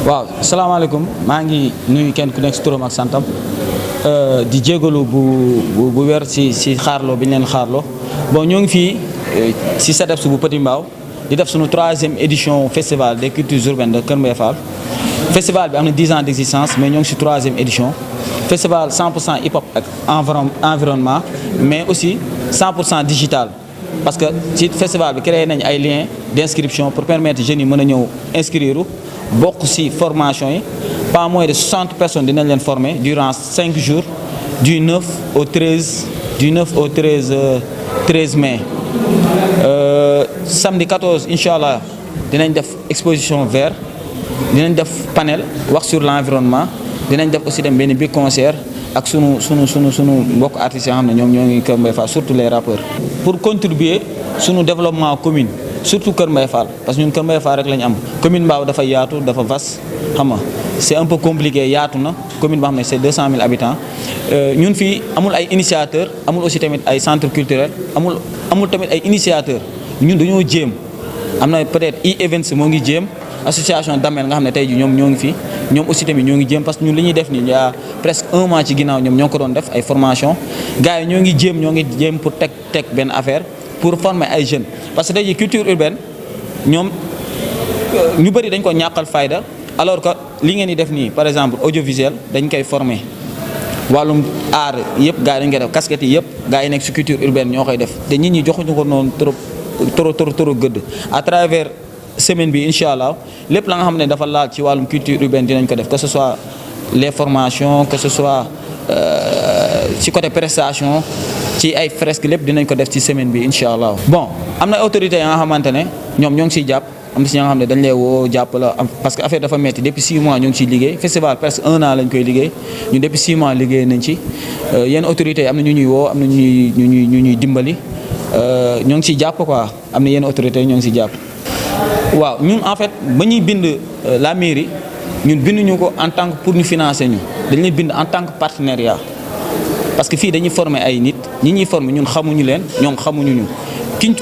waaw salaamaaleykum maa ngi nuyu kenn ku nekk si turam ak santam di jégalu bu wér si xaarloo bi ñu leen xaarloo bon ñoo ngi fii si CEDEPS bu Petit Mbao di def suñu 3e édition festival des cultures urbaines de Kër Mbaye Fall festival bi am na 10 ans d' existence mais ñoo ngi si 3e édition festival 100% hip hop ak environnement mais aussi 100% digital parce que ci festival bi créé nañ ay liens d' inscription pour permettre jeunes yi mën a ñëw inscrire bokk ci formation yi pas moins de 60 personnes dinañ leen former durant 5 jours du 9 au 13 mai samedi 14 incha allah dinañ def exposition vert dinañ def panel wax sur l'environnement dinañ def aussi dem benn big concert ak sunu mbokk artistes yoo xam ne ñoom ñoo ngi Kër Mbaye Fall surtout les rappeurs. pour contribuer sunu développement commune surtout Kër Mbaye Fall parce que ñun Kër Mbaye Fall rek la ñu am commune Mbao dafa yaatu dafa vaste xam nga c'est un peu compliqué yaatu na commune boo xam ne c'est 200 000 habitants ñun fii amul ay initiateurs amul aussi tamit ay centres culturels amul tamit ay initiateurs ñun dañoo jéem am na peut-être e-events moo ngi jéem association Damel nga xam ne tey ji ñoom ñoo ngi fi ñoom aussi tamit ñoo ngi jéem parce que ñun li ñuy def nii yaa presque 1 mois ci ginnaaw ñoom ñoo ko doon def ay formation gars yi ñoo ngi jéem pour teg benn affaire pour former ay jeunes parce que tey jii culture urbaine ñoom ñu bëri dañ ko ñàkkal fayda alors que li ngeen di def nii par exemple audiovisuel dañ koy former wàllum art yëpp gars yi dañ koy def casquette yi yëpp gars yi nekk ci culture urbaine ñoo koy def te nit ñi joxuñu ko noonu trop gëdd à travers semaine bi incha allah lépp la nga xam ne dafa laal ci wàllum culture urbaine dinañ ko def que ce soit les formations que ce soit ci côté prestation ci ay fresques lépp dinañ ko def ci semaine bi incha allah. bon am na autorités ya nga xamante ne ñoom ñoo ngi siy jàpp am na si ña nga xam ne dañ lay woo jàpp la parce que affaire dafa metti depuis 6 mois ñu ngi ciy liggéey festival presque 1 an lañ koy liggéey ñun depuis 6 mois liggéey nañ ci yenn autorités yi am na ñu ñuy woo am na ñu ñuy dimbali ñoo ngi ciy jàpp quoi am na yenn autorités ñoo ngi ciy jàpp. waaw ñun en fait ba ñuy bind la mairie ñun binduñu ko en tant que pour ñu financer ñu dañ leen bind en tant que partenariat parce que fii dañuy former ay nit ñi ñuy former ñun xamuñu leen ñoom xamuñu ñu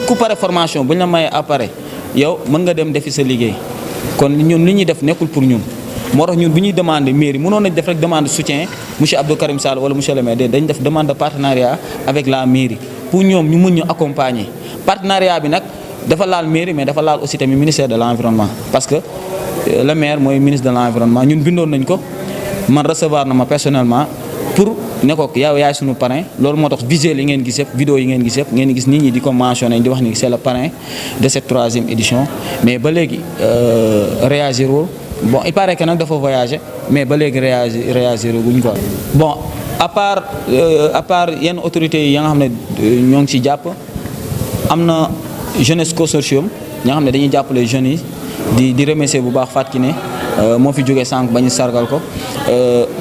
ku pare formation bu ñu la mayee appareil yow mën nga dem defi sa liggéey kon ñun li ñuy def nekkul pour ñun moo tax ñun bu ñuy demander mairie mënoon nañ def rek demande soutien monsieur Abdou Karim Sall wala monsieur le maire dañ def demande de partenariat avec la mairie pour ñoom ñu mën ñu accompagner partenariat bi nag dafa laal mairie mais dafa laal aussi tamit ministère de l'environnement parce que le maire mooy ministre de l'environnement ñun bindoon nañ ko man recevoir na ma personnellement pour ne ko yow yaay suñu parrain loolu moo tax visuel yi ngeen gis yëpp vidéo yi ngeen gis yëpp ngeen gis nit ñi di ko mentionné di wax ni c'est le parrain de cette 3e édition mais ba léegi réagir wul bon il paraît que nag dafa voyager mais ba léegi réagir guñ quoi. bon à part yenn autorités yi nga xam ne ñoo ngi ci jàpp am na jeunesse consortium ñoo xam ne dañuy jàppale jeunes yi di remercier bu baax Fatou Kiné moo fi jógee sànq ba ñu sargal ko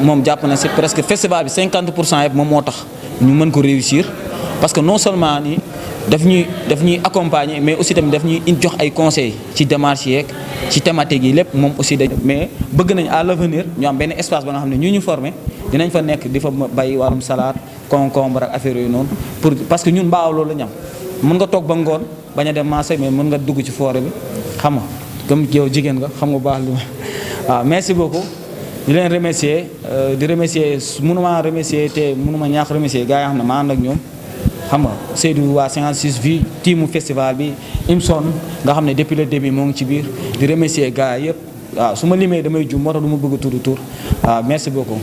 moom jàpp na si presque festival bi 50% yëpp moom moo tax ñu mën ko réussir parce que non seulement ni daf ñuy accompagner mais aussi tamit daf ñuy jox ay conseils ci démarches yeeg ci thématiques yi lépp moom aussi mais bëgg nañ à l'avenir ñu am benn espace ba nga xam ne ñu formé dinañ fa nekk di fa bay wàllum salade concombre ak affaire yooyu noonu parce que ñun Mbao loolu la ñu am mën nga toog ba ngoon bañ a dem marché mais mën nga dugg ci forêt bi xam nga comme yow jigéen nga xam nga baax li waaw merci beaucoup di leen remercier di remercier mënuma remercier te mënuma ñaax remercier gars yi xam ne maa ànd ak ñoom xam nga Seydou waa 56 vie teamu festival bi Imson nga xam ne depuis le début moo ngi ci biir di remercier gars yëpp waaw su ma limee damay jum moo tax du ma bëgg a tudd tur waaw merci beaucoup